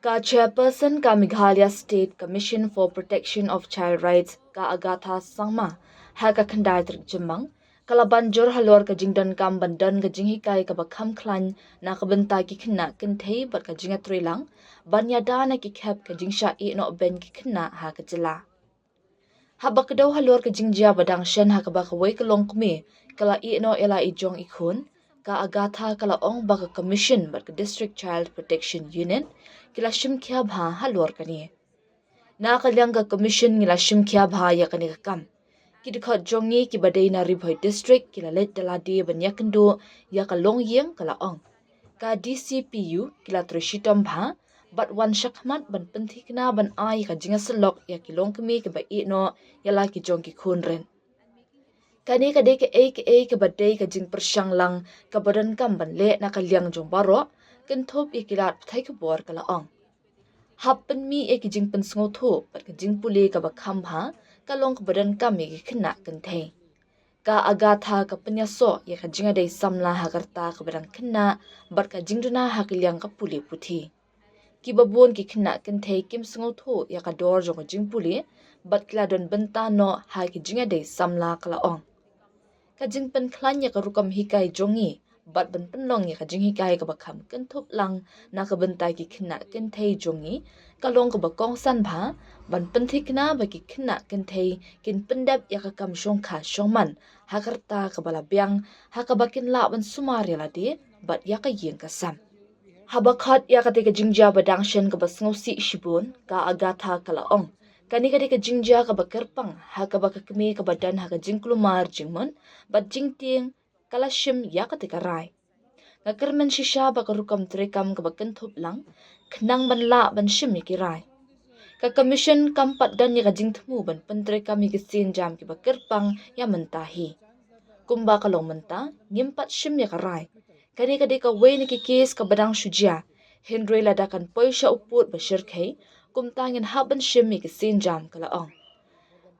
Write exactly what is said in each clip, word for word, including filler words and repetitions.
Ka Chairperson ka Meghalaya State Commission for Protection of Child Rights, ka Agatha Sangma, ha ka khyndai tarik Jymmang, ka la ban jur halor ka jingdonkam ban don ka jinghikai kaba kham khlaiñ na ka bynta ki khynnah kynthei bad ka jingïatreilang ban ïada na ki khep ka jingshah ïehnoh beiñ ki khynnah ha ka jylla. Haba kdew halor ka jingjia ba dang shen ha kaba kawei ka longkmie ka la ïehnoh ïa la i jong i khun, ka Agatha ka la ong ba ka Commission bad ka District Child Protection Unit ki la shim khia bha halor kane. Na ka liang ka Commission ngi la shim khia bha ïa kane ka kam. Ki dkhot jong ngi kiba dei na Ri Bhoi District ki la leit da lade ban ïakynduh ïa ka longïing, ka la ong. Ka D C P U ki la trei shitom bha bad wan shakhmat ban pynthikna ban ai ka jingïasyllok ïa ki longkmie kiba ïehnoh ïa la ki jong ki khun rit. Kane ka dei kaei kaei kaba dei ka jingpyrshang lang kaba donkam ban leh na ka liang jong baroh, kynthup ïa ki lad pathai khubor, ka la ong. Hap pynmih ïa ki jingpynsngewthuh bad ka jingpule kaba kham bha ka long kaba donkam ïa ki khynnah kynthei. Ka Agatha ka pynïasoh ïa ka jingïadei samla ha ka rta kaba dang khynnah bad ka jingduna ha ka liang ka pule puthi. Kiba bun ki khynnah kynthei kim sngewthuh ïa ka dor jong ka jingpule bad ki la don bynta noh ha ki jingïadei samla, ka la ong. Ka jingpynkhlaiñ ïa ka rukom hikai jong ngi bad ban pynlong ïa ka jinghikai kaba kham kynthup lang na ka bynta ki khynnah kynthei jong ngi ka long kaba kongsan bha ban pynthikna ba ki khynnah kynthei kin pyndep ïa ka kam shongkha shongman ha ka rta kaba la biang, ha kaba kin lah ban sumar ïa lade bad ïa ka ïing ka sem. Haba khot ïa kata ka jingjia ba dang shen kaba sngewsih shibun, ka Agatha ka la ong, kane ka dei ka jingjia kaba kyrpang ha kaba ka kmie kaba don ha ka jingkulmar jingmut bad jingtieng ka la shim ïa kata ka rai. Nga kyrmen shisha ba ka rukom treikam kaba kynthup lang khnang ban lah ban shim ïa ki rai. Ka Commission kam pat don ïa ka jingthmu ban pyntreikam ïa ki sienjam kiba kyrpang ïa mynta hi. Kumba ka long mynta, ngim pat shim ïa ka rai. Kane ka dei kawei na ki kes kaba dang shu jia, hynrei lada kan poi sha u pud ba shyrkhei, kumta ngin hap ban shim ïa ki sienjam, ka la ong.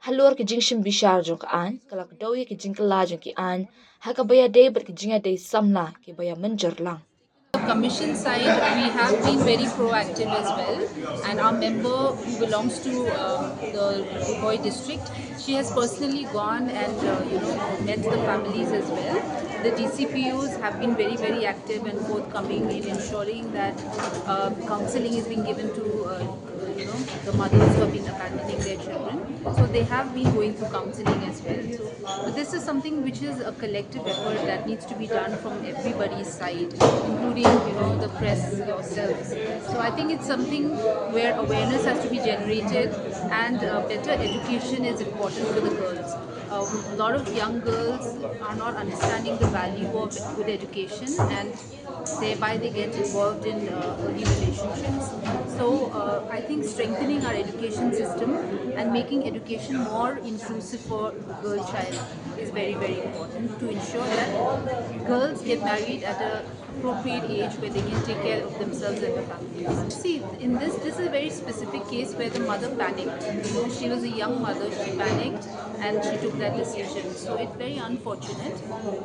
Halor ki jingshim bishar jong ka aiñ, ka la kdew ïa ki jingkylla jong ki aiñ ha kaba ïadei bad ki jingïadei samla kiba ïa mynjur lang. The commission side, we have been very proactive as well, and our member who belongs to uh, the Bhoi district, she has personally gone and uh, you know, met the families as well. The D C P Us have been very, very active and forthcoming in ensuring that uh, counseling is being given to uh, you know, the mothers who have been abandoning their children. So they have been going through counseling as well. So, but this is something which is a collective effort that needs to be done from everybody's side, including, you know, the press yourselves. So I think it's something where awareness has to be generated and uh, better education is important for the girls. Um, a lot of young girls are not understanding the value of good education, and thereby they get involved in uh, early relationships. So uh, I think strengthening our education system and making education more inclusive for girl child is very, very important to ensure that girls get married at a appropriate age where they can take care of themselves and the family. See, in this, this is a very specific case where the mother panicked. You know, she was a young mother, she panicked and she took that decision. So it's very unfortunate,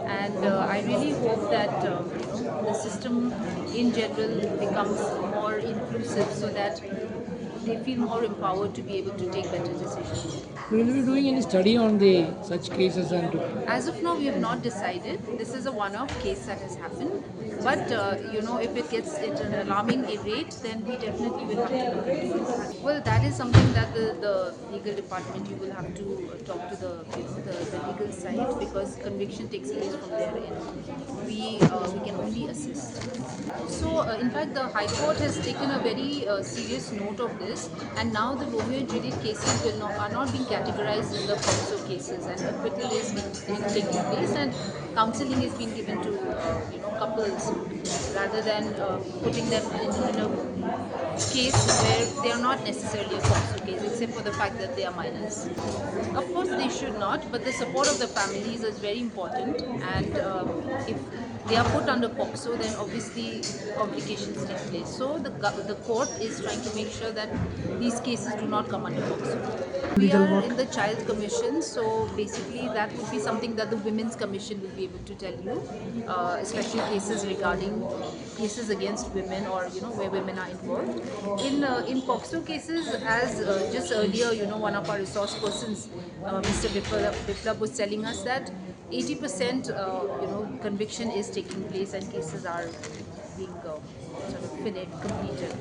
and uh, I really hope that uh, you know, the system in general becomes more inclusive so that they feel more empowered to be able to take better decisions. Will you be doing any study on the such cases and to As of now, we have not decided. This is a one-off case that has happened. But uh, you know, if it gets at an alarming rate, then we definitely will have to look into it. Well, that is something that the, the legal department, you will have to uh, talk to the, you know, the, the legal side, because conviction takes place from their end. We uh, we can only assist. So, uh, in fact, the High Court has taken a very uh, serious note of this, and now the Romeo and Juliet cases will not, are not being categorized in the POCSO cases, and acquittal is being, being taking place, and counseling is being given to uh, you know, couples rather than uh, putting them in, in a case where they are not necessarily a POCSO case, except for the fact that they are minors. Of course, they should not, but the support of the families is very important, and uh, if they are put under POCSO, then obviously complications take place. So the gov- the court is trying to make sure that these cases do not come under POCSO. We are in the Child Commission, so basically that would be something that the Women's Commission will be able to tell you, uh, especially cases regarding cases against women or you know where women are involved. In uh, in POCSO cases, as uh, just earlier, you know, one of our resource persons, uh, Mister Biplab, Biplab was telling us that eighty percent, uh, you know, conviction is taking place and cases are being uh, sort of finished, completed.